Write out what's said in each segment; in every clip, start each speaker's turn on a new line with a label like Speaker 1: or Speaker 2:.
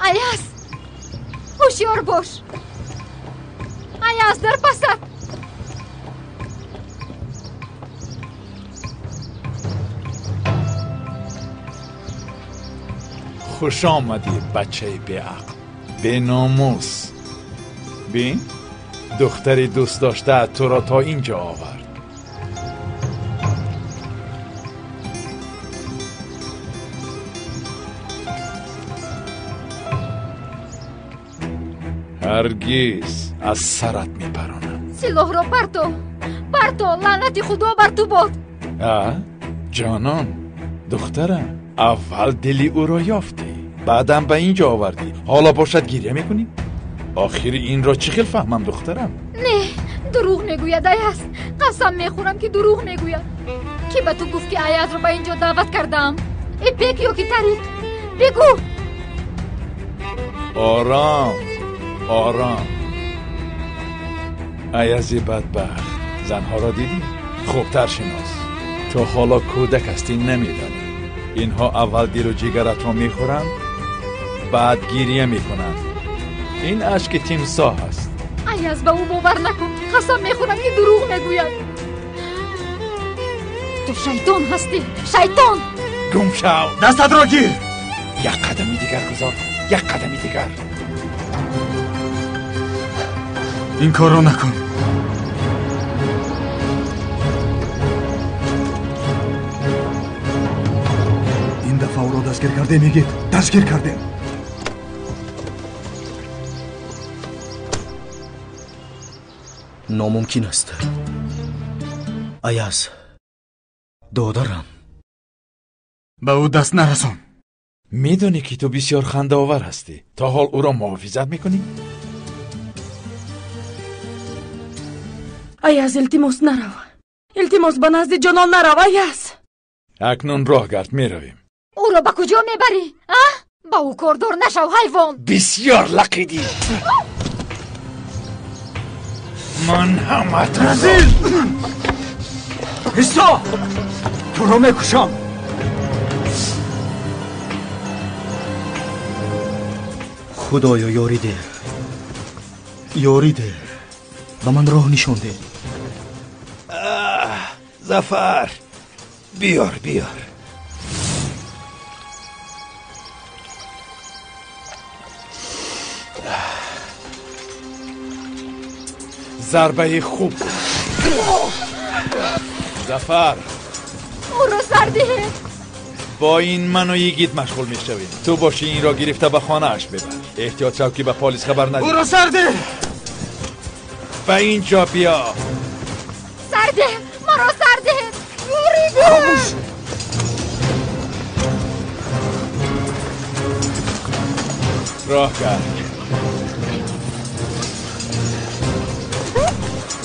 Speaker 1: Аяз, ҳушёр бош. Аяз, дар пасат.
Speaker 2: Хуш омадӣ, бачаи беақл, беномус. Бин, духтари дӯст доштаат туро то инҷо овард. Ҳаргиз аз сарат мепаронам.
Speaker 1: Силоҳро парто, парто, лаънати Худо бар ту бод.
Speaker 2: А, ҷонон, духтарам, аввал дили ӯро ёфтӣ, баъдам ба инҷо овардӣ. Ҳоло бошад гиря мекунӣ? Охири инро чӣ хел фаҳмам, духтарам?
Speaker 1: Не, дурӯғ мегӯяд, Аяз. Қасам мехӯрам, ки дурӯғ мегӯяд. Кӣ ба ту гуфт, ки Аязро ба инҷо даъват кардаам? Ипек ё ки Тариқ? Бигӯ.
Speaker 2: Ором, ором. Аязи бадбахт, занҳоро дидӣ? Хубтар шинос. То ҳоло кӯдак ҳастӣ, намедонӣ. Инҳо аввал дилу ҷигаратро мехӯранд, баъд гиря мекунанд. Ин ашки тимсоҳ аст.
Speaker 1: Аяз, ба ӯ бовар накун. Қасам мехӯрам, ки дурӯғ мегӯяд. Ту шайтон ҳастӣ, шайтон.
Speaker 2: Гум шав.
Speaker 3: Дастатро гир.
Speaker 2: Як қадами дигар гузор, як қадами дигар.
Speaker 3: Ин корро накун. Ин дафъа ӯро дастгир кардем, Игит. Дастгир кардем.
Speaker 4: Номумкин аст. Аяз, додарам.
Speaker 3: Ба ӯ даст нарасон.
Speaker 2: Медонӣ, ки ту бисёр хандаовар ҳастӣ. То ҳол ӯро муҳофизат мекунӣ?
Speaker 5: Аяз, илтимос, нарав. Илтимос, ба назди Ҷонон нарав, Аяз.
Speaker 2: Акнун роҳ гард, меравем.
Speaker 1: Ӯро ба куҷо мебарӣ, а? Ба ӯ кордор нашав, ҳайвон.
Speaker 2: Бисёр лақидӣ. Ман ҳаматро.
Speaker 3: Разил! Исо! Туро мекушам.
Speaker 4: Худоё, ёрӣ деҳ. Ёрӣ деҳ. Ба ман роҳ нишон деҳ.
Speaker 2: Зафар, биёр, биёр. Зарбаи хуб. Зафар,
Speaker 1: ӯро сар диҳед.
Speaker 2: Бо ин ману Йигит машғул мешавем. Ту бошӣ инро гирифта ба хонааш бибар. Эҳтиёт шав, ки ба полис хабар надиҳӣ.
Speaker 3: Ӯро сар деҳ.
Speaker 2: Ба инҷо биё.
Speaker 1: Сар деҳ, маро сар деҳ.
Speaker 3: Хомӯш.
Speaker 2: Роҳ кард.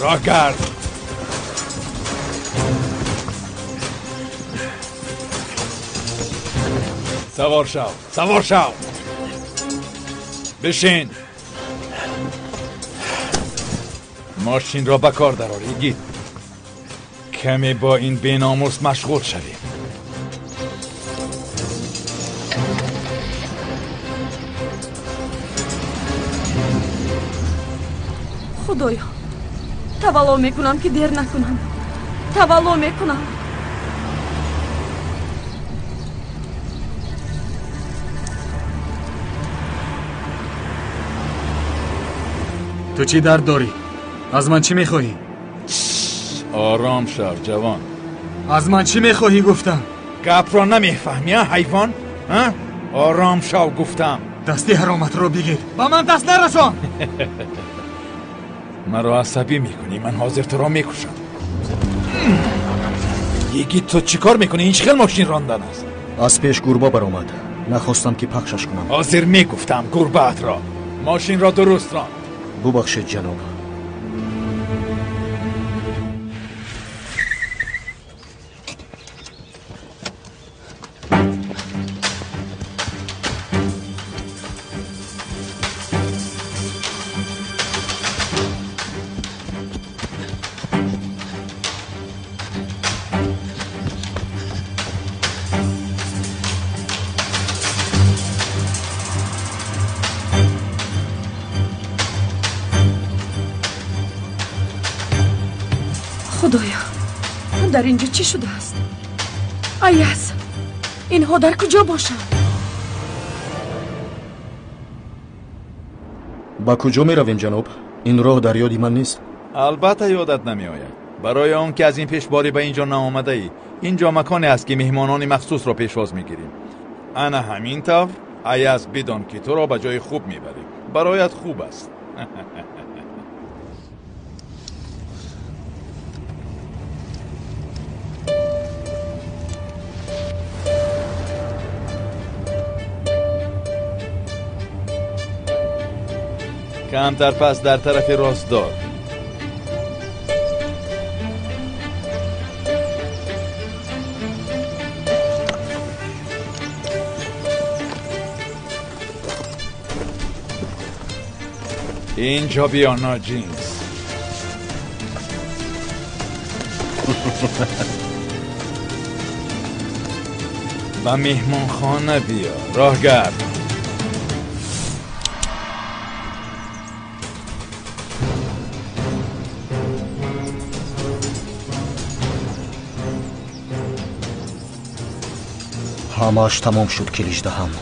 Speaker 2: Роҳ кард. Савор шав, савор шав. Бишин. Мошинро ба кор дарор, Игит. Каме бо ин беномус машғул шавем.
Speaker 5: Худоё, тавалло мекунам, ки дер накунам. Тавалло мекунам.
Speaker 3: Ту чӣ дард дорӣ? Аз ман чӣ мехоҳӣ?
Speaker 2: Ором шав, ҷавон.
Speaker 3: Аз ман чӣ мехоҳӣ, гуфтам.
Speaker 2: Гапро намефаҳмӣ, а, ҳайвон? А? Ором шав, гуфтам.
Speaker 3: Дасти ҳароматро бигир. Ба ман даст нарасон.
Speaker 2: Маро асабӣ мекунӣ, ман ҳозир туро мекушам. Йигит, ту чӣ кор мекунӣ? Ин чӣ хел мошин рондан аст?
Speaker 4: Аз пеш гурба баромад. Нахостам, ки пахшаш кунам.
Speaker 2: Ҳозир мегуфтам гурбаатро. Мошинро дуруст рон.
Speaker 4: Бубахшед, ҷаноб.
Speaker 5: Худоё, дар инҷо чӣ шудааст? Аяз, инҳо дар куҷо бошанд?
Speaker 4: Ба куҷо меравем, ҷаноб? Ин роҳ дар ёди ман нест.
Speaker 2: Албатта ёдат намеояд. Барои он ки аз ин пеш боре ба инҷо наомадаӣ. Инҷо маконе аст, ки меҳмонони махсусро пешвоз мегирем. Ана ҳамин тавр, Аяз, бидон ки туро ба ҷои хуб мебарем. Бароят хуб аст. Камтар пас дар тарафи рост дор. Инҷо биё, ноҷинс. Ба меҳмонхона биё, роҳгард.
Speaker 4: Ҳамааш тамом шуд, килиждаҳам.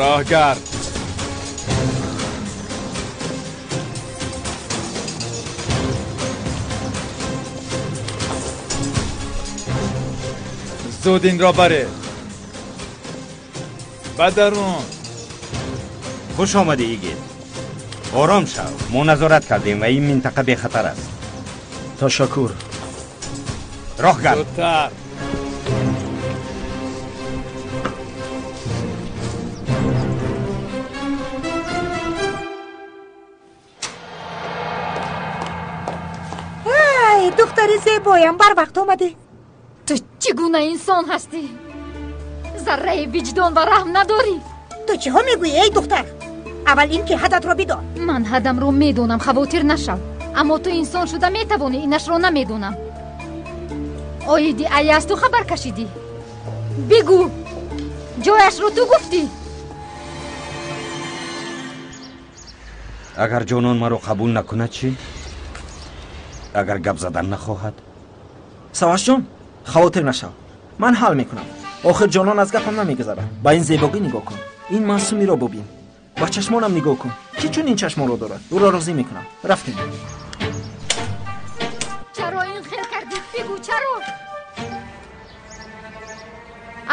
Speaker 2: Роҳгард. Зуд инро баре. Ба дарун.
Speaker 6: Хуш омадӣ, Игит. Ором шав. Мо назорат кардем ва ин минтақа бехатар аст.
Speaker 4: Ташаккур.
Speaker 6: Роҳгард.
Speaker 2: Зудтар.
Speaker 7: Духтари зебоям, барвақт омадӣ.
Speaker 1: Ту чӣ гуна инсон ҳастӣ? Зарраи виҷдон ва раҳм надорӣ.
Speaker 7: Ту чиҳо мегӯӣ, эй духтар? Аввал ин ки ҳадатро бидон.
Speaker 1: Ман ҳадамро медонам, хавотир нашав. Аммо ту инсон шуда метавонӣ, инашро намедонам. Оиди Аяз ту хабар кашидӣ? Бигӯ, ҷояшро ту гуфтӣ?
Speaker 6: Агар ҷонон маро қабул накунад чӣ? Агар гап задан нахоҳад?
Speaker 8: Савашҷон, хавотир нашав. Ман ҳал мекунам. Охир ҷонон аз гапам намегузарад. Ба ин зебогӣ нигоҳ кун. Ин маъсумиро бубин. Ба чашмонам нигоҳ кун. Ки чунин чашмонро дорад? Ӯро розӣ мекунам. Рафтем.
Speaker 1: Чаро ин хел кардӣ? Бигӯ, чаро?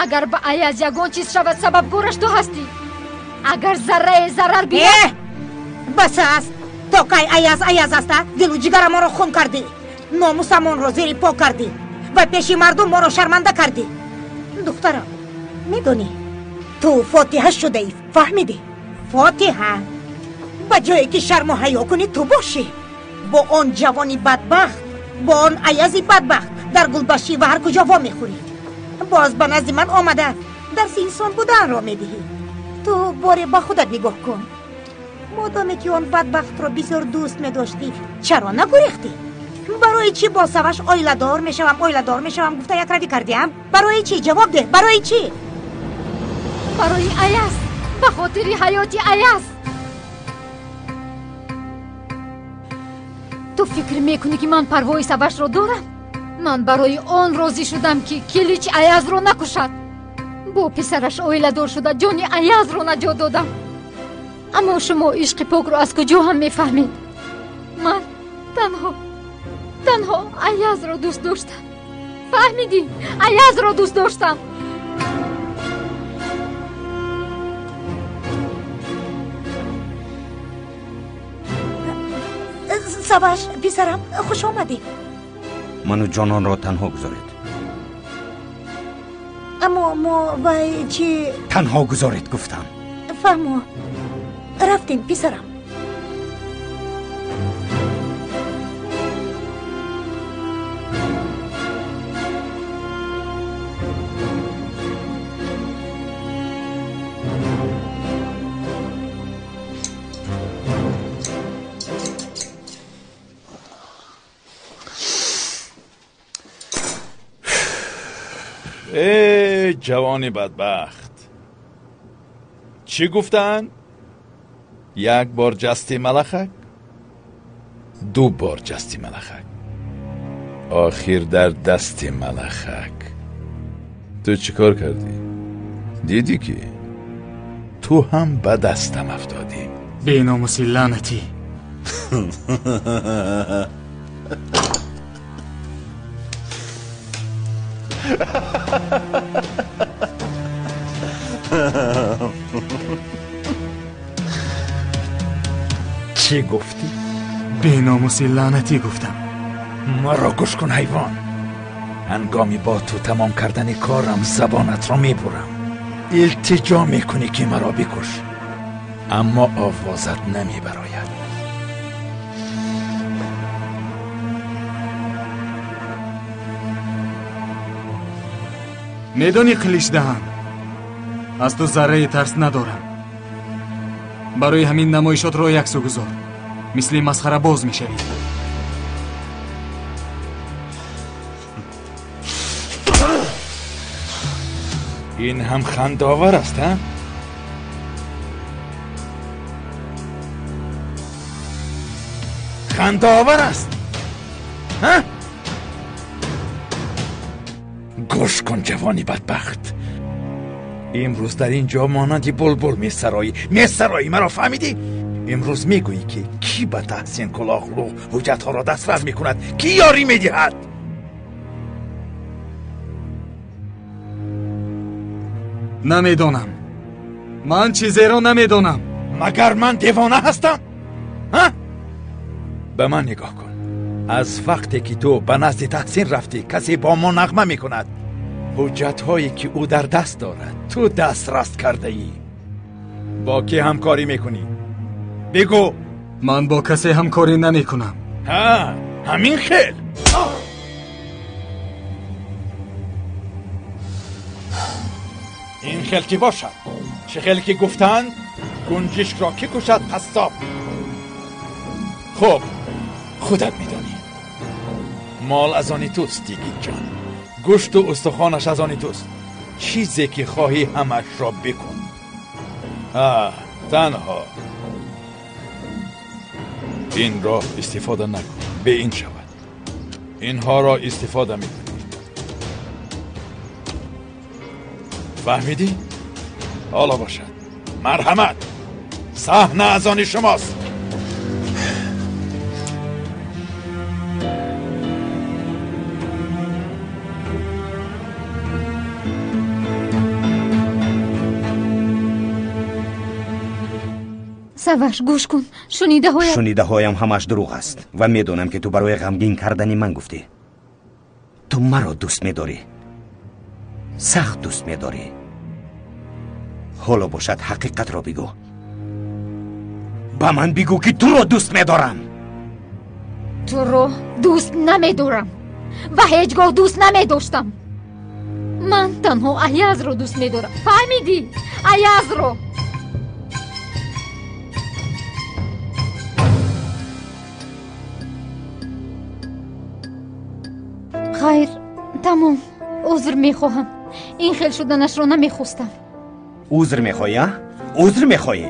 Speaker 1: Агар ба Аяз ягон чиз шавад, сабабгораш ту ҳастӣ. Агар заррае зарар бинад...
Speaker 7: Бас аст. То кай Аяз Аяз аста? Дилу ҷигарамонро хун кардӣ, номусамонро зери по кардӣ ва пеши мардум моро шарманда кардӣ. Духтарам, медонӣ, ту фотиҳа шудаӣ, фаҳмидӣ? Фотиҳа. Ба ҷое ки шарму ҳаё кунӣ, ту бошӣ. Бо он ҷавони бадбахт, бо он Аязи бадбахт дар гулбашӣ ва ҳар куҷо вомехӯрӣ. Боз ба назди ман омада дарси инсон буданро медиҳӣ. Ту боре ба худат нигоҳ кун. Модоме ки он бадбахтро бисёр дӯст медоштӣ, чаро нагурехтӣ? Барои чӣ бо Саваш оиладор мешавам, оиладор мешавам гуфта якравӣ кардиам? Барои чӣ? Ҷавоб деҳ, барои чӣ?
Speaker 1: Барои Аяз, ба хотири ҳаёти Аяз. Ту фикр мекунӣ, ки ман парвои Савашро дорам? Ман барои он розӣ шудам, ки Килич Аязро накушад. Бо писараш оиладор шуда ҷони Аязро наҷот додам. Аммо шумо ишқи покро аз куҷо ҳам мефаҳмед? Ман танҳо Аязро дӯст доштам. Фаҳмидӣ? Аязро дӯст доштам.
Speaker 7: Саваш, писарам, хуш омадӣ.
Speaker 6: Ману ҷононро танҳо гузоред.
Speaker 7: Аммо мо вай чӣ?
Speaker 6: Танҳо гузоред, гуфтам.
Speaker 7: Фаҳмо. Рафтем, писарам.
Speaker 2: Эй ҷавони бадбахт, Чӣ гуфтаанд? Як бор ҷасти малахак, ду бор ҷасти малахак, охир дар дасти малахак. Ту чӣ кор кардӣ? Дидӣ ки ту ҳам ба дастам афтодӣ.
Speaker 3: Беномуси лаънатӣ.
Speaker 2: Чӣ гуфтӣ?
Speaker 3: Беномуси лаънатӣ гуфтам.
Speaker 2: Маро гӯш кун ҳайвон. Ҳангоми бо ту тамом кардани корам забонатро мебурам. Илтиҷо мекунӣ ки маро бикуш, аммо овозат намебарояд.
Speaker 3: Медонӣ Қиличдаҳан, аз ту зарраи тарс надорам. Барои ҳамин намоишотро яксу гузор, мисли масхарабоз мешавӣ.
Speaker 2: Ин ҳам хандаовар аст, ҳа? Хандаовар аст, ҳа? Гӯш кун ҷавони бадбахт. Имрӯз дар ин ҷо монанди булбул месароӣ. Месароӣ, маро фаҳмидӣ? Имрӯз мегӯӣ ки кӣ ба Таҳсин Кулоғлу ҳуҷҷатҳоро дастрас мекунад, кӣ ёрӣ медиҳад?
Speaker 3: Намедонам. Ман чизеро намедонам.
Speaker 2: Магар ман девона ҳастам? Ҳа? Ба ман нигоҳ кун. Аз вақте ки ту ба назди Таҳсин рафтӣ, касе бо мо нағма мекунад. Ҳуҷҷатҳое ки ӯ дар даст дорад, ту дастрас кардаӣ. Бо кӣ ҳамкорӣ мекунӣ? Бигӯ.
Speaker 3: Ман бо касе ҳамкорӣ намекунам.
Speaker 2: Ҳа, ҳамин хел. Ин хел ки бошад, чӣ хел ки гуфтанд, гунҷишкро кӣ кушад қассоб. Хуб, худат медонӣ. Мол аз они туст, Йигитҷон. Гӯшту устухонаш аз они туст. Чизе ки хоҳӣ ҳамашро бикун. Танҳо инро истифода накун, бе ин шавад. Инҳоро истифода мекунӣ. Фаҳмидӣ? Ҳоло бошад. Марҳамат, саҳна аз они шумост.
Speaker 1: Саваш, гӯш кун. Шунидаҳоям
Speaker 6: Шунидаҳоям ҳамаш дурӯғ аст ва медонам ки ту барои ғамгин кардани ман гуфтӣ. Ту маро дӯст медорӣ, сахт дӯст медорӣ. Ҳоло бошад ҳақиқатро бигӯ. Ба ман бигӯ ки туро дӯст медорам.
Speaker 1: Туро дӯст намедорам ва ҳеҷ гоҳ дӯст намедоштам. Ман танҳо Аязро дӯст медорам. Фаҳмидӣ? Аязро. Хайр, тамом. Узр мехоҳам. Ин хел шуданашро намехостам.
Speaker 6: Узр мехоҳӣ, а? Узр мехоҳӣ?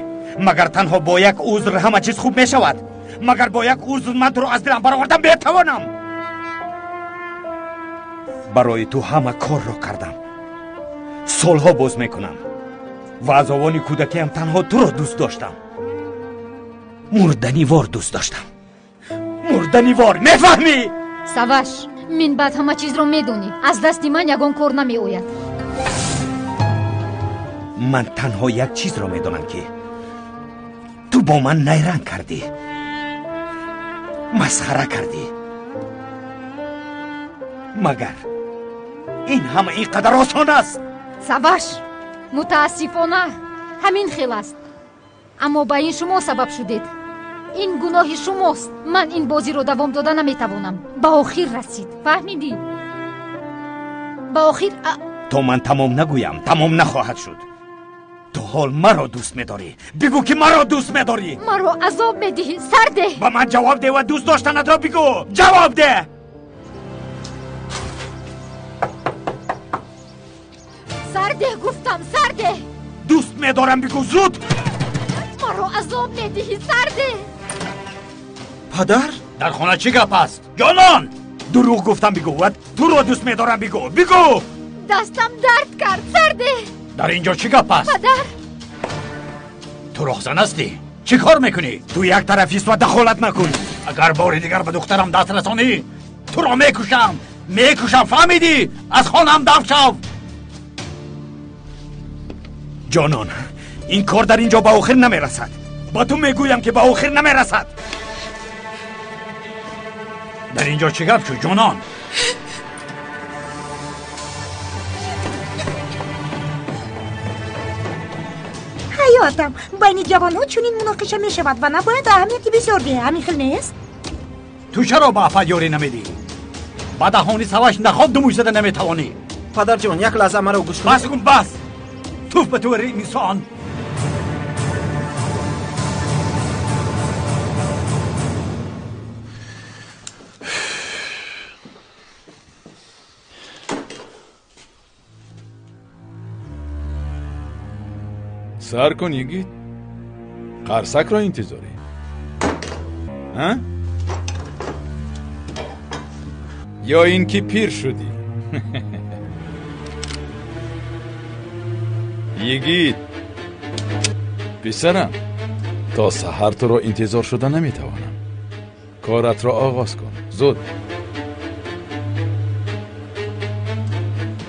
Speaker 6: Магар танҳо бо як узр ҳама чиз хуб мешавад? Магар бо як узр ман туро аз дилам баровардам метавонам? Барои ту ҳама корро кардам. Солҳо боз мекунам ва аз овони кӯдакиам танҳо туро дӯст доштам. Мурданивор дӯст доштам. Мурданивор, мефаҳмӣ?
Speaker 1: Саваш, мин баъд ҳама чизро медонӣ. Аз дасти ман ягон кор намеояд.
Speaker 6: Ман танҳо як чизро медонам ки ту бо ман найранг кардӣ, масхара кардӣ. Магар ин ҳама ин қадар осон аст?
Speaker 1: Саваш, мутаассифона ҳамин хел аст. Аммо ба ин шумо сабаб шудед. Ин гуноҳи шумост. Ман ин бозиро давом дода наметавонам. Ба охир расид. Фаҳмидӣ? Ба охир.
Speaker 6: То ман тамом нагӯям, тамом нахоҳад шуд. Ту ҳол маро дӯст медорӣ. Бигӯ ки маро дӯст медорӣ.
Speaker 1: Маро азоб медиҳӣ, сардеҳ.
Speaker 6: Ба ман ҷавоб деҳ ва дӯст доштанатро бигӯ. Ҷавоб деҳ.
Speaker 1: Сардеҳ гуфтам, сардеҳ.
Speaker 6: Дӯст медорам бигӯ, зуд!
Speaker 1: Маро азоб медиҳӣ, сарде!
Speaker 8: Падар?
Speaker 6: Дар хона чӣ гап аст? Ҷонон! Дурӯғ гуфтам бигӯ ва туро дӯст медорам бигӯ. Бигӯ!
Speaker 1: Дастам дард кард, сарде!
Speaker 6: Дар инҷо чӣ гап аст?
Speaker 1: Падар!
Speaker 6: Ту роҳзан ҳастӣ? Чӣ кор мекунӣ? Ту як тарафист ва дахолат накун. Агар бори дигар ба духтарам даст расонӣ, туро мекушам. Мекушам, фаҳмидӣ? Аз хонаам дафт шав. Ҷонон, ин кор дар инҷо ба охир намерасад. Ба ту мегӯям ки ба охир намерасад. Дар инҷо чӣ гап шуд, ҷонон?
Speaker 7: Ҳаётам, байни ҷавонҳо чунин муноқиша мешавад ва набояд аҳамияти бисёр диҳӣ. Ҳамин хел нест?
Speaker 6: Ту чаро ба афат ёрӣ намедиҳӣ? Ба даҳони саваш наход думӯй зада наметавонӣ.
Speaker 8: Падарҷон, як лаҳза маро гӯш кун.
Speaker 6: Бас кун, бас! Туф ба ту инсон!
Speaker 2: Сар кун, йигит. Қарсакро интизорӣ. А? Ё ин ки пир шудӣ? Йигит, писарам, то саҳар туро интизор шуда наметавонам. Коратро оғоз кун, зуд.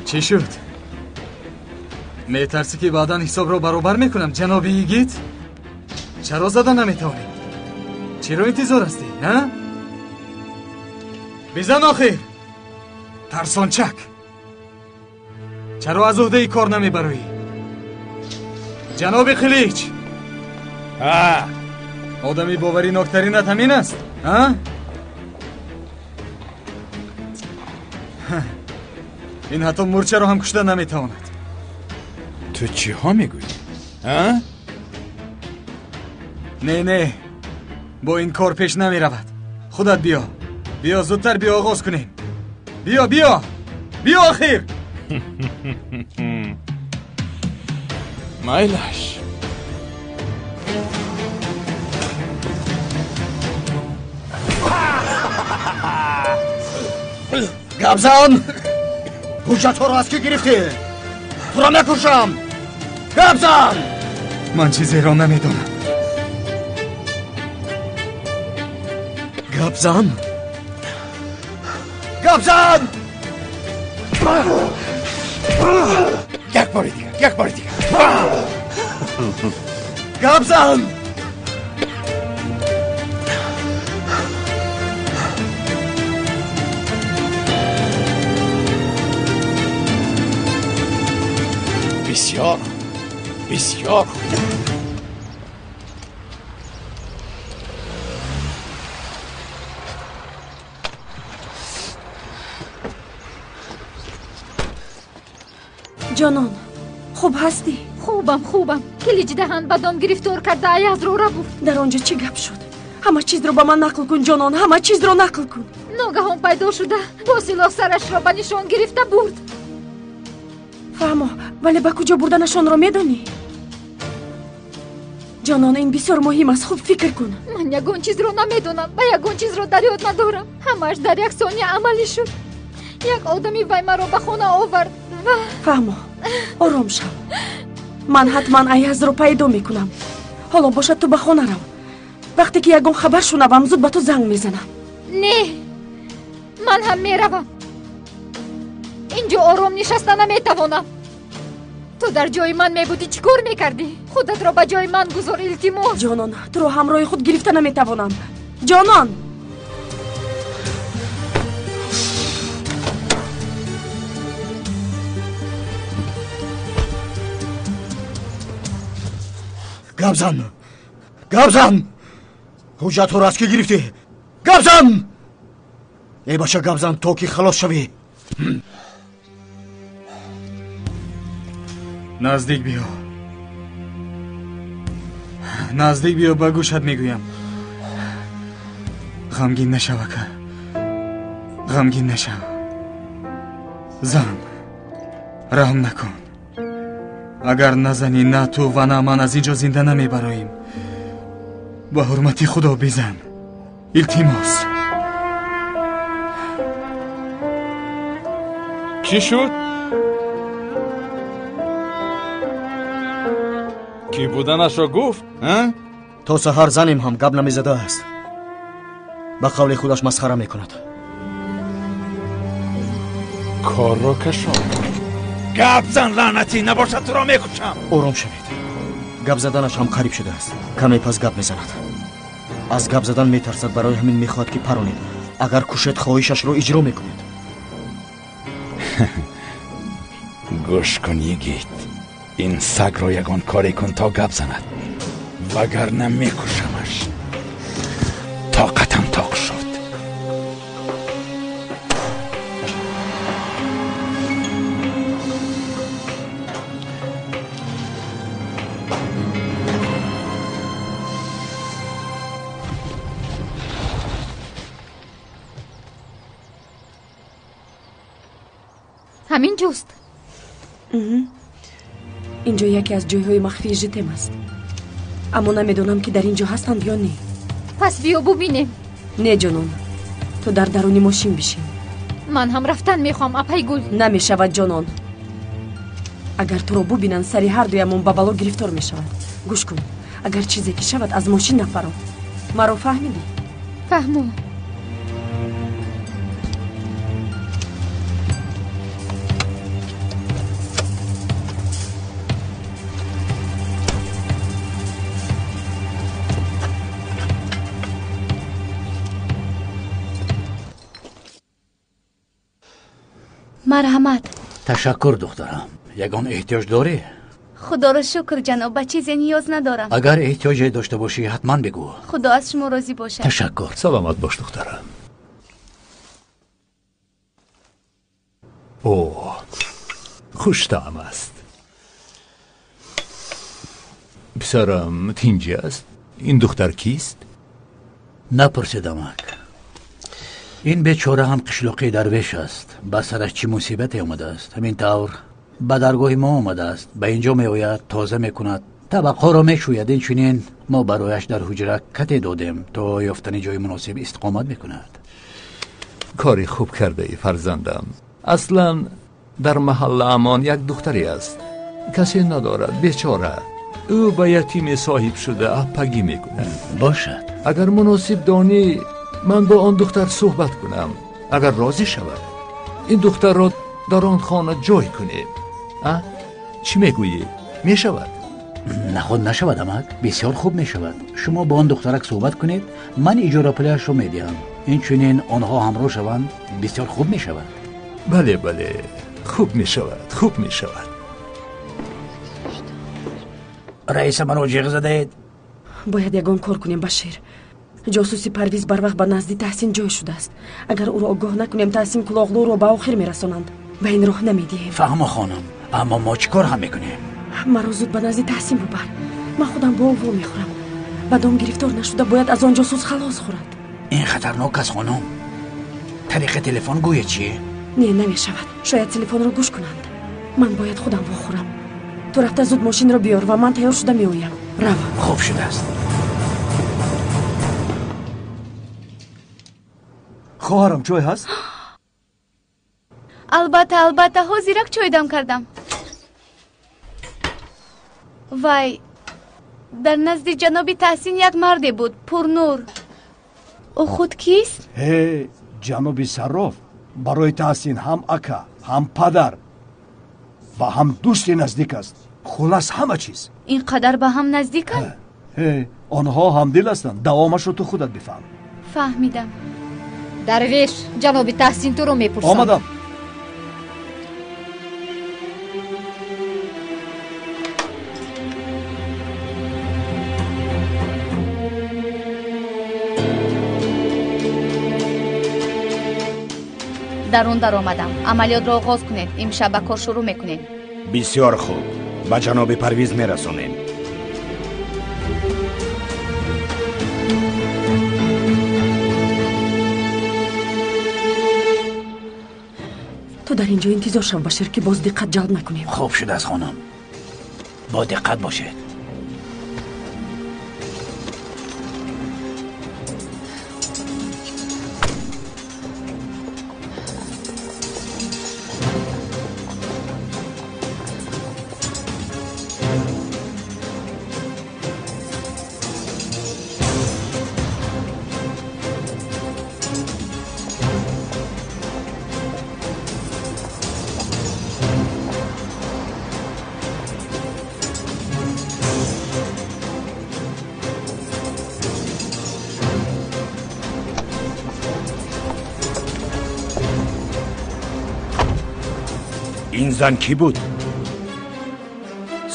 Speaker 3: Чӣ шуд? Метарсӣ ки баъдан ҳисобро баробар мекунам, ҷаноби йигит? Чаро зада наметавонӣ? Чиро интизор ҳастӣ, ҳа? Бизан охир! Тарсончак! Чаро аз уҳдаи кор намебароӣ? Ҷаноби Қилич! Одами бовариноктаринат ҳамин аст, ҳа? Ин ҳатто мурчаро ҳам кушта наметавонад.
Speaker 2: Ту чиҳо мегӯӣ? А?
Speaker 3: Не, не, бо ин кор пеш намеравад. Худат биё. Биё, зудтар биё, оғоз кунем. Биё, биё! Биё охир!
Speaker 2: Майлаш.
Speaker 4: Гап зан! Ҳуҷҷатҳоро аз кӣ гирифтӣ? Туро мекушам! Гап зан!
Speaker 3: Ман чизеро намедонам.
Speaker 4: Гап зан! Гап зан!
Speaker 6: Як бори дигар, як бори дигар.
Speaker 4: Гап зан!
Speaker 2: Бисёр, бисёр.
Speaker 5: Ҷонон, хуб ҳастӣ?
Speaker 1: Хубам, хубам. Килич даҳан ба дом гирифтор карда Аязро рабуд.
Speaker 5: Дар он ҷо чӣ гап шуд? Ҳама чизро ба ман нақл кун, ҷонон, ҳама чизро нақл кун.
Speaker 1: Ногаҳон пайдо шуда, бо силоҳ сарашро ба нишон гирифта бурд.
Speaker 5: Фаҳмо, вале ба куҷо бурданашонро медонӣ? Ҷонон, ин бисёр муҳим аст, хуб фикр кун.
Speaker 1: Ман ягон чизро намедонам ва ягон чизро дар ёд надорам. Ҳамааш дар як сония амалӣ шуд. Як одами вай маро ба хона овард ва
Speaker 5: Фаҳмо, ором шав. Ман ҳатман Аязро пайдо мекунам. Ҳоло бошад ту ба хона рав. Вақте ки ягон хабар шунавам, зуд ба ту занг мезанам.
Speaker 1: Не, ман ҳам меравам. Инҷо ором нишаста наметавонам. Ту дар ҷои ман мебудӣ, чӣ кор мекардӣ? Худатро ба ҷои ман гузор, илтимос.
Speaker 5: Ҷонон, туро ҳамроҳи худ гирифта наметавонам. Ҷонон!
Speaker 4: Гап зан! Гап зан! Ҳуҷҷатҳоро аз кӣ гирифтӣ? Гап зан! Эй бача, гап зан, то ки халос шавӣ.
Speaker 3: Наздик биё. Наздик биё, ба гӯшат мегӯям. Ғамгин нашав, ака. Ғамгин нашав. Зан, раҳм накун. Агар назанӣ, на ту ва на ман аз ин ҷо зинда намебароем. Ба ҳурмати Худо бизан. Илтимос.
Speaker 2: Чӣ шуд? Кӣ буданашро гуфт?
Speaker 4: То саҳар занем ҳам гап намезадааст. Ба қавли худаш масхара мекунад.
Speaker 2: Корро кашон. Гап зан, лаънатӣ, набошад туро мекушам.
Speaker 4: Ором шавед. Гап заданаш ҳам қариб шудааст. Каме пас гап мезанад. Аз гап задан метарсад, барои ҳамин мехоҳад ки паронед. Агар кушед, хоҳишашро иҷро мекунед.
Speaker 2: Гӯш кун, йигит. Ин сагро ягон коре кун то гап занад, вагарна мекушамаш. Тоқатам тоқ шуд.
Speaker 1: Ҳамин ҷост.
Speaker 5: Ин ҷо яке аз ҷойҳои махфии житем аст. Аммо намедонам, ки дар ин ҷо ҳастанд ё не.
Speaker 1: Пас биё бубинем.
Speaker 5: Не, ҷонон, ту дар даруни мошин бишин.
Speaker 1: Ман ҳам рафтан мехоҳам, апай Гул.
Speaker 5: Намешавад, ҷонон. Агар туро бубинанд, сари ҳар дуямон ба бало гирифтор мешавад. Гӯш кун, агар чизе ки шавад, аз мошин нафаро. Маро фаҳмидӣ?
Speaker 1: Фаҳмум.
Speaker 9: Марҳамат.
Speaker 10: Ташаккур, духтарам. Ягон эҳтиёҷ дорӣ?
Speaker 9: Худоро шукр, ҷаноб, ба чизе ниёз надорам.
Speaker 10: Агар эҳтиёҷе дошта бошӣ, ҳатман бигӯ.
Speaker 9: Худо аз шумо розӣ бошад.
Speaker 10: Ташаккур.
Speaker 11: Саломат бош, духтарам. О, хуштаъм аст. Писарам тинҷӣ аст? Ин духтар кист?
Speaker 10: Напурсидамак. Ин бечора ҳам қишлоқи дарвеш аст. Ба сараш чӣ мусибате омадааст. Ҳамин тавр ба даргоҳи мо омадааст. Ба инҷо меояд, тоза мекунад, табақҳоро мешӯяд. Инчунин мо барояш дар ҳуҷра кате додем, то ёфтани ҷои муносиб истиқомат мекунад.
Speaker 11: Кори хуб кардаӣ, фарзандам. Аслан дар маҳаллаамон як духтаре аст. Касе надорад, бечора. Ӯ ба ятиме соҳиб шуда аппагӣ мекунад.
Speaker 10: Бошад.
Speaker 11: Агар муносиб донӣ, ман бо он духтар суҳбат кунам. Агар розӣ шавад, ин духтарро дар он хона ҷой кунем. А? Чӣ мегӯӣ? Мешавад?
Speaker 10: Наход нашавад, амак. Бисёр хуб мешавад. Шумо бо он духтарак суҳбат кунед, ман иҷорапулиашро медиҳам. Инчунин онҳо ҳамроҳ шаванд, бисёр хуб мешавад.
Speaker 11: Бале, бале, хуб мешавад, хуб мешавад.
Speaker 10: Раиса, маро ҷиғ задаед?
Speaker 5: Бояд ягон кор кунем, Башир. Ҷосуси Парвиз барвақт ба назди Таҳсин ҷой шудааст. Агар ӯро огоҳ накунем, Таҳсин Кулоғлуро ба охир мерасонанд. Ба ин роҳ намедиҳем.
Speaker 10: Фаҳмо, хонум, аммо мо чӣ кор ҳам мекунем?
Speaker 5: Маро зуд ба назди Таҳсин бубар. Ман худам бо ӯ во мехӯрам. Ба дом гирифтор нашуда бояд аз он ҷосус халос хӯрад.
Speaker 10: Ин хатарнок аст, хонум. Тариқи телефон гӯя чӣ?
Speaker 5: Не, намешавад. Шояд телефонро гӯш кунанд. Ман бояд худам вохӯрам. Ту рафта зуд мошинро биёр ва ман тайёр шуда меоям. Рав.
Speaker 10: Хуб шудааст.
Speaker 12: Хоҳарам, чой ҳаст?
Speaker 9: Албатта, албатта, ҳозирак чой дам кардам. Вай, дар назди ҷаноби Таҳсин як марде буд, пурнур. Ӯ худ кист?
Speaker 12: Ҳе, ҷаноби Сарроф барои Таҳсин ҳам ака, ҳам падар ва ҳам дӯсти наздик аст. Хулас ҳама чиз.
Speaker 9: Ин қадар ба ҳам наздиканд?
Speaker 12: Ҳе, онҳо ҳамдил ҳастанд. Давомашро ту худат бифаҳм.
Speaker 9: Фаҳмидам.
Speaker 1: Дарвеш, ҷаноби Таҳсин туро мепурсад.
Speaker 12: Омадам.
Speaker 9: Дарун даромадам. Амалиётро оғоз кунед. Имшаб ба кор шурӯъ мекунем.
Speaker 6: Бисёр хуб. Ба ҷаноби Парвиз мерасонем.
Speaker 5: Ту дар ин ҷо интизор шав, Башир, ки боз диққат ҷалб накунем.
Speaker 10: Хуб шудааст, хонум. Бо диққат бошед.
Speaker 6: Ин зан кӣ буд?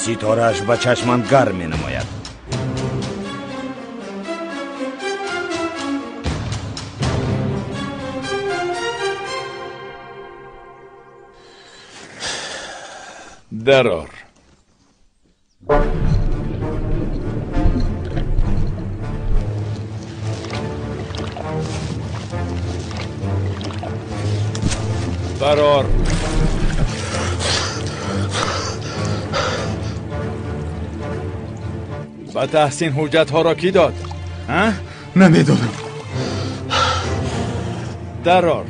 Speaker 6: Ситорааш ба чашмам гарм менамояд.
Speaker 2: Дарор. Барор. Ба Таҳсин ҳуҷҷатҳоро кӣ дод?
Speaker 3: Намедонам.
Speaker 2: Дарор.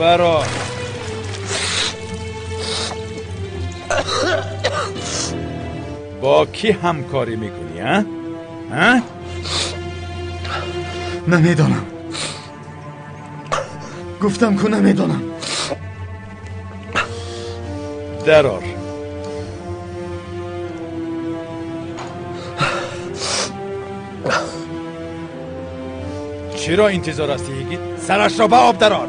Speaker 2: Барор. Бо кӣ ҳамкорӣ мекунӣ, а?
Speaker 3: Намедонам. Гуфтам ку намедонам.
Speaker 2: Дарор. Чиро интизор ҳастӣ, йигит? Сарашро ба об дарор.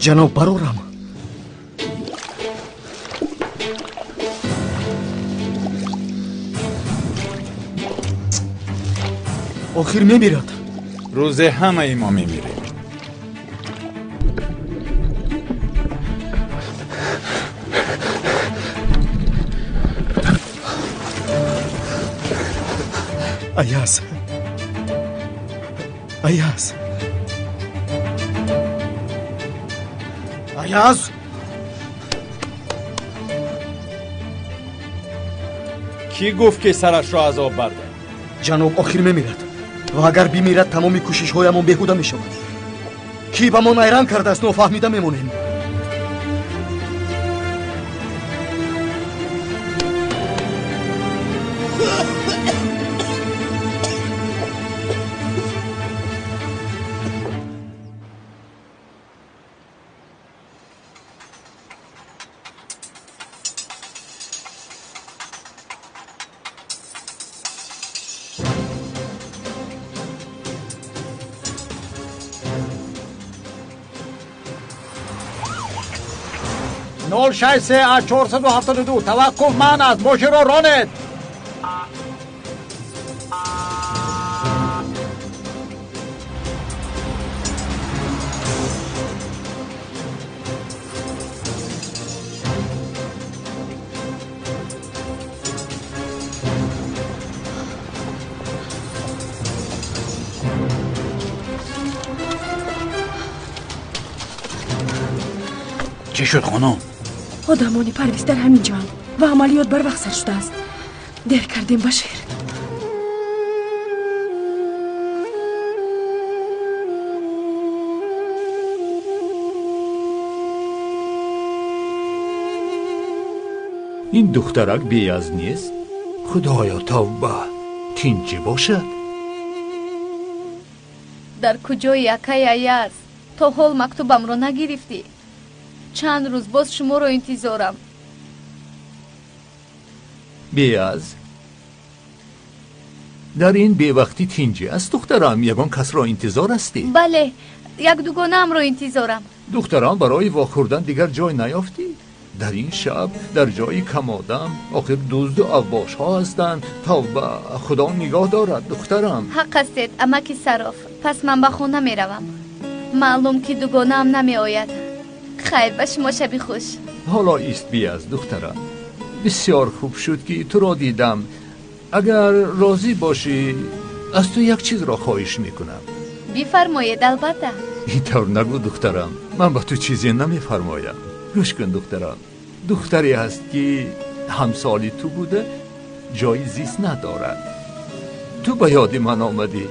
Speaker 4: Ҷаноб, барорам. Охир мемирад.
Speaker 2: Рӯзе ҳамаи мо мемирем.
Speaker 4: Аяз, Аяз, Аяз!
Speaker 2: Кӣ гуфт ки сарашро аз об бардор?
Speaker 4: Ҷаноб, охир мемирад ва агар бимирад, тамоми кӯшишҳоямон беҳуда мешавад. Кӣ ба мо найранг кардааст, нофаҳмида мемонем.
Speaker 10: Нол шаш се аз 472 таваққуф манъ аст. Мошинро ронед. Чӣ шуд, хонум?
Speaker 5: Одамони Парвиз дар ҳамин ҷоанд ва амалиёт барвақт сар шудааст. Дер кардем, Башир.
Speaker 11: Ин духтарак беяз нест? Худоё, тавба, тинҷӣ бошад.
Speaker 9: Дар куҷои акай Аяз? То ҳол мактубамро нагирифтӣ. Чанд рӯз боз шуморо интизорам.
Speaker 11: Беаз, дар ин бевақтӣ тинҷӣ аст, духтарам? Ягон касро интизор ҳастӣ?
Speaker 9: Бале, як дугонаамро интизорам.
Speaker 11: Духтарам, барои вохӯрдан дигар ҷой наёфтӣ? Дар ин шаб, дар ҷои камодам, охир дузду авбошҳо ҳастанд. Тавба, Худо нигоҳ дорад, духтарам.
Speaker 9: Ҳақ ҳастед, амаки Сароф. Пас ман ба хона меравам. Маълум ки дугонаам намеояд. Хайр, ба шумо шаби хуш.
Speaker 11: Ҳоло ист, Биаз, духтарам. Бисёр хуб шуд, ки туро дидам. Агар розӣ бошӣ, аз ту як чизро хоҳиш мекунам.
Speaker 9: Бифармоед, албатта.
Speaker 11: Ин тавр нагӯ, духтарам. Ман ба ту чизе намефармоям. Гӯш кун, духтарам. Духтаре ҳаст, ки ҳамсоли ту буда, ҷои зист надорад. Ту ба ёди ман омадӣ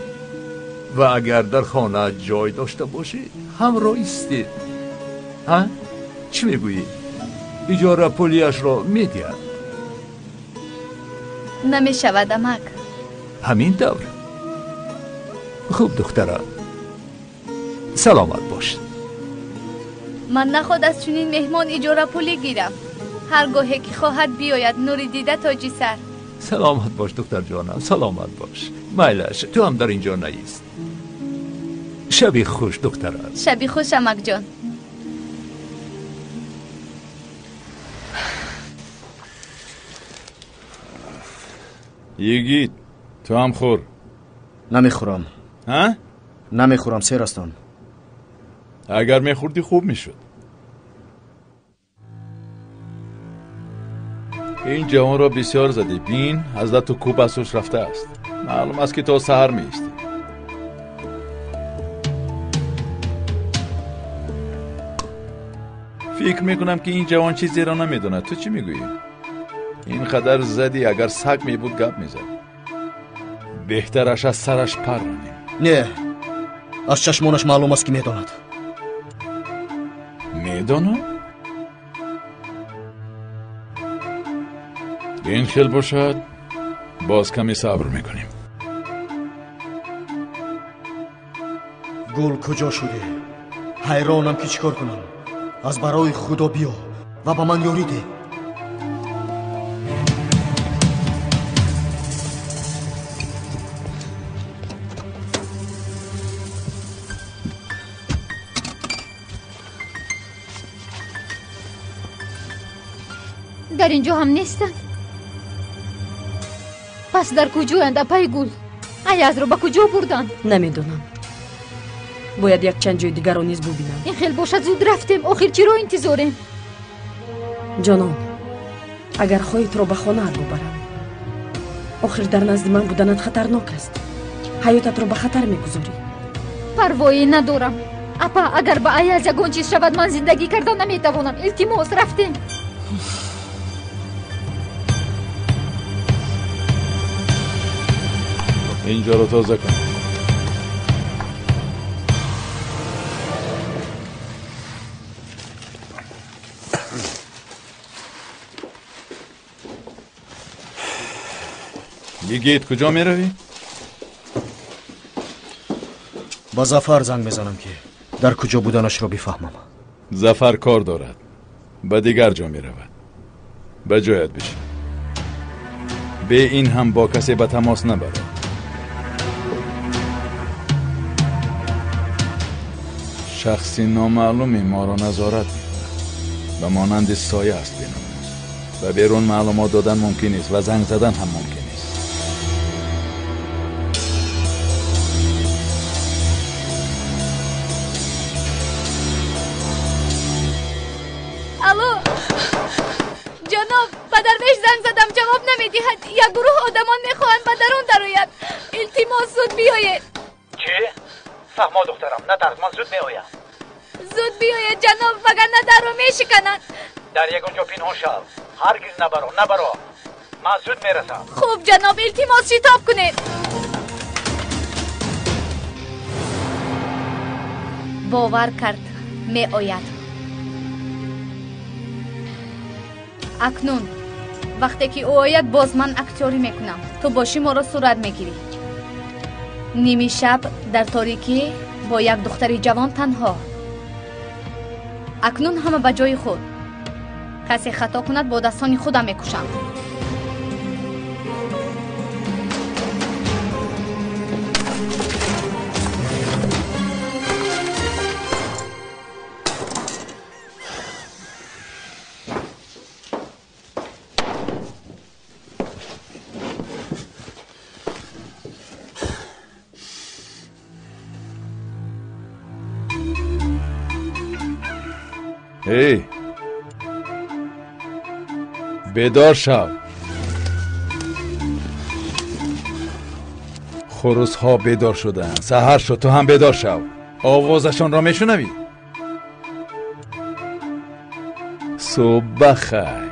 Speaker 11: ва агар дар хона ҷой дошта бошӣ, ҳамроҳ истед. Ҳа? Чӣ мегӯӣ? Иҷора пулияшро медиҳад.
Speaker 9: Намешавад, амак.
Speaker 11: Ҳамин тавр. Хуб, духтарам, саломат бош.
Speaker 9: Ман наход аз чунин меҳмон иҷорапулӣ гирам. Ҳар гоҳе ки хоҳад биёяд, нури дида тоҷи сар.
Speaker 11: Саломат бош, духтарҷонам, саломат бош. Майлаш, ту ҳам дар ин ҷо наист. Шаби хуш, духтарам.
Speaker 9: Шаби хуш, амакҷон.
Speaker 2: Йигит, ту ҳам хӯр.
Speaker 4: Намехӯрам.
Speaker 2: Ҳа?
Speaker 4: Намехӯрам, сер ҳастам.
Speaker 2: Агар мехӯрдӣ, хуб мешуд. Ин ҷавонро бисёр задӣ. Бин, аз лату кӯб аз ҳуш рафтааст. Маълум аст, ки то саҳар меистӣ. Фикр мекунам, ки ин ҷавон чизеро намедонад. Ту чӣ мегӯӣ? Ин қадар задӣ, агар саг мебуд, гап мезад. Беҳтараш аз сараш парронем.
Speaker 4: Не, аз чашмонаш маълум аст, ки медонад.
Speaker 2: Медонад? Ин хел бошад, боз каме сабр мекунем.
Speaker 4: Гул, куҷо шудӣ? Ҳайронам, ки чӣ кор кунам. Аз барои Худо биё ва ба ман ёрӣ деҳ.
Speaker 1: Дар ин ҷо ҳам нестанд. Пас дар куҷоянд, апаи Гул? Аязро ба куҷо бурданд?
Speaker 5: Намедонам. Бояд якчанд ҷои дигарро низ бубинам.
Speaker 1: Ин хел бошад, зуд рафтем. Охир чиро интизорем?
Speaker 5: Ҷонон, агар хоҳӣ, туро ба хонаат бубарам. Охир дар назди ман буданат хатарнок аст. Ҳаётатро ба хатар мегузорӣ.
Speaker 1: Парвоӣ надорам, апа. Агар ба Аяз ягон чиз шавад, ман зиндагӣ карда наметавонам. Илтимос, рафтем.
Speaker 2: Инҷоро тоза кун. Йигит, куҷо меравӣ?
Speaker 4: Ба Зафар занг мезанам, ки дар куҷо буданашро бифаҳмам.
Speaker 2: Зафар кор дорад, ба дигар ҷо меравад. Ба ҷоят бишин. Бе ин ҳам бо касе ба тамос набарад. Шахси номаълуме моро назорат мекунад. Ба монанди соя аст беномус. Ба берун маълумот додан мумкин нест ва занг задан ҳам мумкин нест.
Speaker 9: Алло, ҷаноб, ба дарвеш занг задам, ҷавоб намедиҳад. Як гурӯҳ одамон мехоҳанд ба дарун дарояд. Илтимос, зуд биёед.
Speaker 10: Чӣ? Фаҳмо, духтарам, натарс, ман зуд меоям.
Speaker 9: Зуд биёед, ҷаноб, вагарна дарро мешикананд.
Speaker 10: Дар ягон ҷо пинҳон шав. Ҳаргиз набаро, набаро. Ман зуд мерасам.
Speaker 9: Хуб, ҷаноб, илтимос, шитоб кунед. Бовар кард, меояд. Акнун вақте ки ӯ ояд, боз ман актёрӣ мекунам. Ту бошӣ моро сурат мегирӣ. Ними шаб дар торикӣ бо як духтари ҷавон танҳо. Акнун ҳама ба ҷои худ. Касе хато кунад, бо дастони худам мекушам.
Speaker 2: Эй, бедор шав. Хурусҳо бедор шуданд. Саҳар шуд, ту ҳам бедор шав. Овозашонро мешунавӣ? Субҳ бахайр.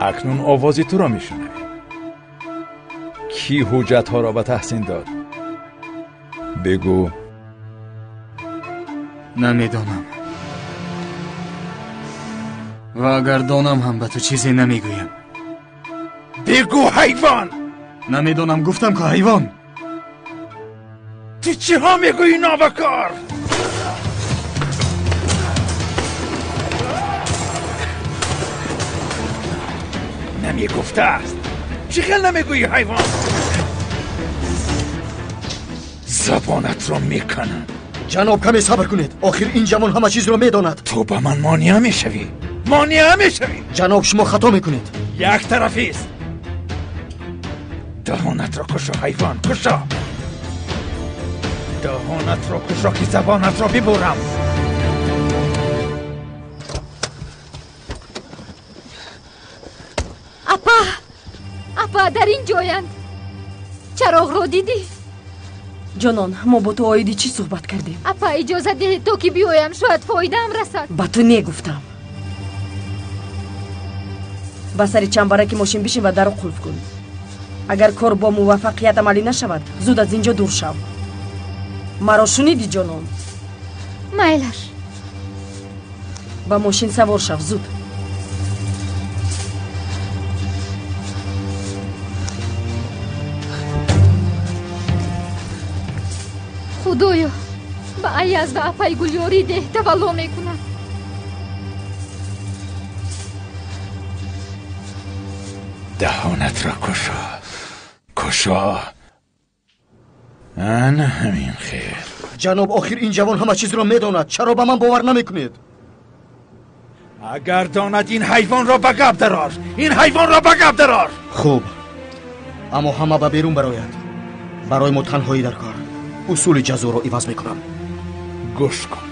Speaker 2: Акнун овози туро мешунавӣ. Кӣ ҳуҷҷатҳоро ба Таҳсин дод? Бигӯ.
Speaker 3: Намедонам. Ва агар донам ҳам ба ту чизе намегӯям.
Speaker 2: Бигӯ, ҳайвон!
Speaker 3: Намедонам, гуфтам ку ҳайвон.
Speaker 2: Ту чиҳо мегӯӣ, нобакор? Намегуфтааст. Чӣ хел намегӯӣ, ҳайвон? Забонатро меканам.
Speaker 4: Ҷаноб, каме сабр кунед. Охир ин ҷавон ҳама чизро медонад.
Speaker 2: Ту ба ман монеа мешавӣ. Монеа мешавӣ.
Speaker 4: Ҷаноб, шумо хато мекунед.
Speaker 2: Як тарафист. Даҳонатро кушо, ҳайвон, кушо. Даҳонатро кушо, ки забонатро бибурам.
Speaker 1: Апа, апа, дар ин ҷоянд. Чароғро дидӣ?
Speaker 5: Ҷонон, мо бо ту оиди чӣ суҳбат кардем?
Speaker 1: Апа, иҷозат диҳед то ки биёям, шояд фоидаам расад.
Speaker 5: Ба ту негуфтам. Ба сари чамбараки мошин бишин ва даро қулф кун. Агар кор бо муваффақият амалӣ нашавад, зуд аз ин ҷо дур шав. Маро шуниди, ҷонон?
Speaker 1: Майлаш.
Speaker 5: Ба мошин савор шав, зуд.
Speaker 1: Худоё, ба Аяз ва апаи Гулёрӣ деҳ, тавалло мекунам.
Speaker 2: Даҳонатро кушо, кушо. Ана ҳамин хел.
Speaker 4: Ҷаноб, охир ин ҷавон ҳама чизро медонад. Чаро ба ман бовар намекунед?
Speaker 2: Агар донад, ин ҳайвонро ба гап дарор. Ин ҳайвонро ба гап дарор.
Speaker 4: Хуб, аммо ҳама ба берун барояд. Барои мо танҳоӣ дар кор. Усули ҷазоро иваз мекунам.
Speaker 2: Гӯш кун.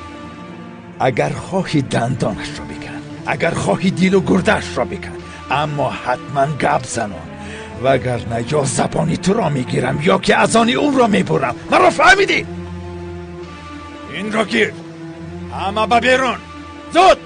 Speaker 2: Агар хоҳӣ дандонашро бикан, агар хоҳӣ дилу гурдаашро бикан, аммо ҳатман гап занон. Вагарна ё забони туро мегирам, ё ки аз они ӯро мебурам. Маро фаҳмидӣ? Инро гир. Ҳама ба берун. Зуд!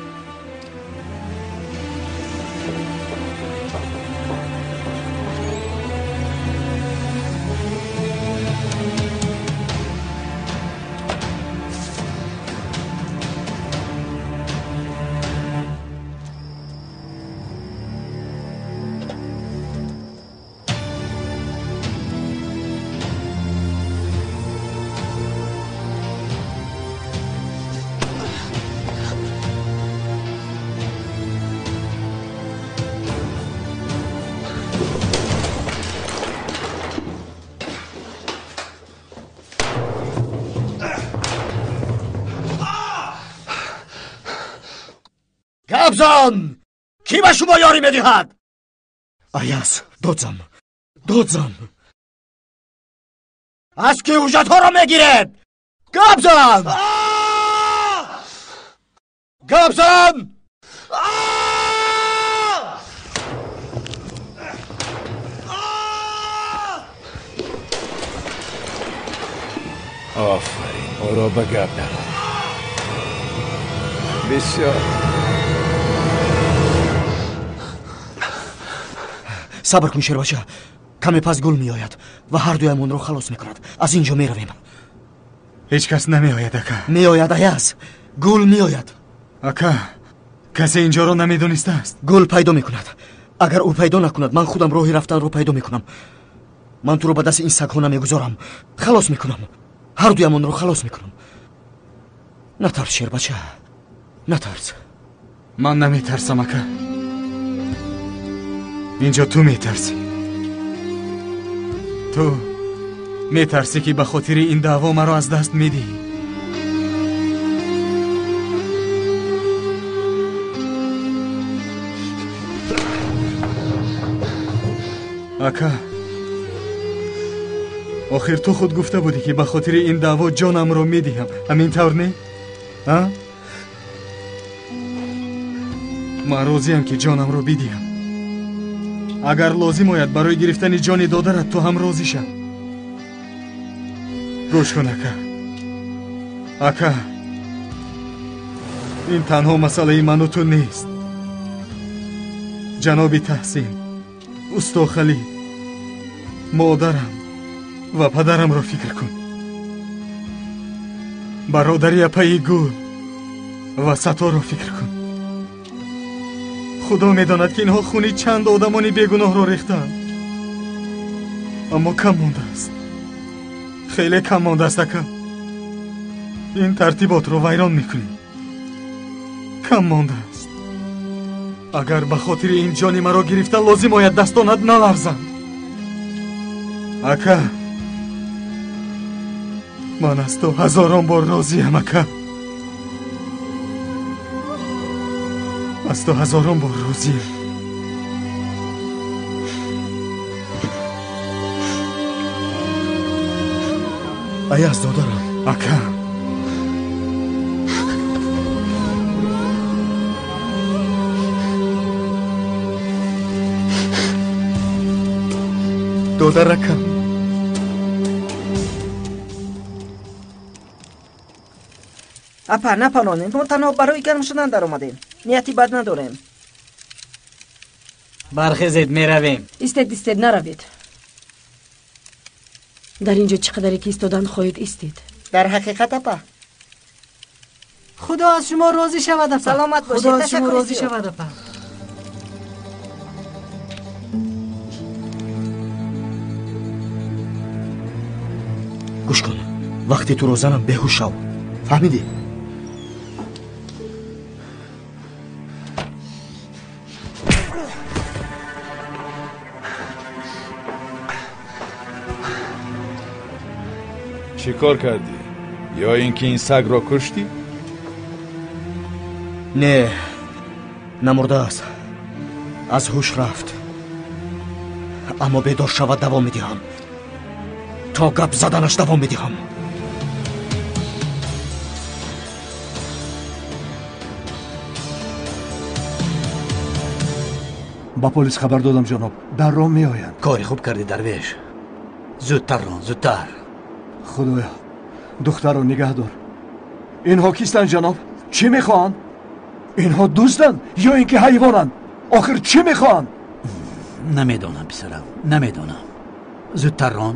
Speaker 4: Гап зан! Кӣ ба шумо ёрӣ медиҳад? Аяз, дод зан, дод зан. Аз кӣ ҳуҷҷатҳоро мегиред? Гап зан! Гап зан!
Speaker 2: Офарин, ӯро ба гап дарор. Бисёр.
Speaker 4: Сабр кун, шербача. Каме пас гул меояд ва ҳар дуямонро халос мекунад. Аз ин ҷо меравем.
Speaker 3: Ҳеҷ кас намеояд, ака.
Speaker 4: Меояд, Аяз. Гул меояд.
Speaker 3: Ака, касе инҷоро намедонистааст.
Speaker 4: Гул пайдо мекунад. Агар ӯ пайдо накунад, ман худам роҳи рафтанро пайдо мекунам. Ман туро ба дасти ин сагҳо намегузорам. Халос мекунам. Ҳар дуямонро халос мекунам. Натарс, шербача, натарс.
Speaker 3: Ман наметарсам, ака. Инҷо ту метарсӣ. Ту метарсӣ, ки ба хотири ин даъво маро аз даст медиҳӣ. Ака, охир ту худ гуфта будӣ, ки ба хотири ин даъво ҷонамро медиҳам. Ҳамин тавр не? А? Ман розиам ки ҷонамро бидиҳам. Агар лозим ояд барои гирифтани ҷони додарат ту ҳам розӣ шав. Гӯш кун, ака. Ака, ин танҳо масъалаи ману ту нест. Ҷаноби Таҳсин, усто Халил, модарам ва падарамро фикр кун. Бародари апаи Гул ва Саторо фикр кун. Худо медонад ки инҳо хуни чанд одамони бегуноҳро рехтаанд. Аммо кам мондааст. Хеле кам мондааст, ака. Ин тартиботро вайрон мекунӣ. Кам мондааст. Агар ба хотири ин ҷони маро гирифта лозим ояд, дастонат наларзанд. Ака, ман аз ту ҳазорон бор розиям, ака. Аз ту ҳазорон бор розиям.
Speaker 4: Аяз, додарам.
Speaker 3: Ака.
Speaker 4: Додаракам.
Speaker 8: Апа, напалонем. Мо танҳо барои гарм шудан даромадем. Нияти бад надорем.
Speaker 13: Бархезед, меравем.
Speaker 5: Истед, истед, наравед. Дар ин ҷо чӣ қадаре ки истодан хоҳед, истед.
Speaker 7: Дар ҳақиқат, апа.
Speaker 13: Худо аз шумо розӣ шавад, апа.
Speaker 7: Саломат бошед.
Speaker 13: Худо аз шумо розӣ шавад, апа.
Speaker 4: Гӯш кун, вақте туро занам беҳуш шав. Фаҳмидӣ?
Speaker 2: Чӣ кор кардӣ? Ё ин ки ин сагро куштӣ?
Speaker 4: Не, намурдааст. Аз ҳуш рафт. Аммо бедор шавад давом медиҳам. То гап заданаш давом медиҳам.
Speaker 12: Ба полис хабар додам, ҷаноб. Дар роҳ меоянд.
Speaker 10: Кори хуб кардӣ, дарвеш. Зудтар рон, зудтар.
Speaker 12: Худоё, духтарро нигаҳ дор. Инҳо кистанд, ҷаноб? Чӣ мехоҳанд? Инҳо дузданд ё ин ки ҳайвонанд? Охир чӣ мехоҳанд?
Speaker 10: Намедонам, писарам, намедонам. Зудтар рон.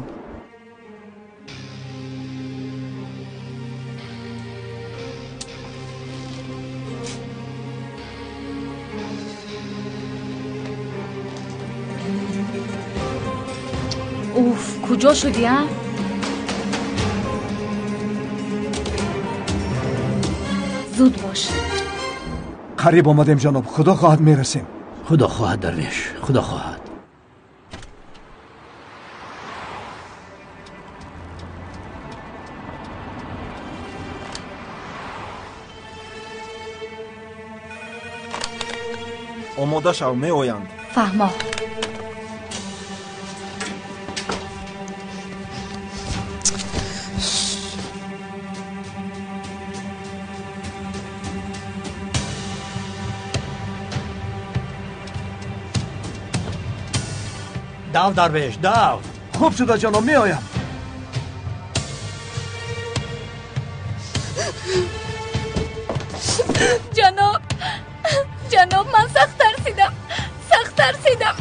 Speaker 9: Уф, куҷо шудӣ, а? Зуд бош.
Speaker 12: Қариб омадем, ҷаноб. Худо хоҳад мерасем.
Speaker 10: Худо хоҳад, дарвеш, худо хоҳад.
Speaker 8: Омода шав, меоянд.
Speaker 9: Фаҳмо.
Speaker 10: Дав, дарвеш, дав.
Speaker 12: Хуб шуда, ҷаноб, меоям.
Speaker 9: Ҷаноб, ҷаноб, ман сахт тарсидам, сахт тарсидам.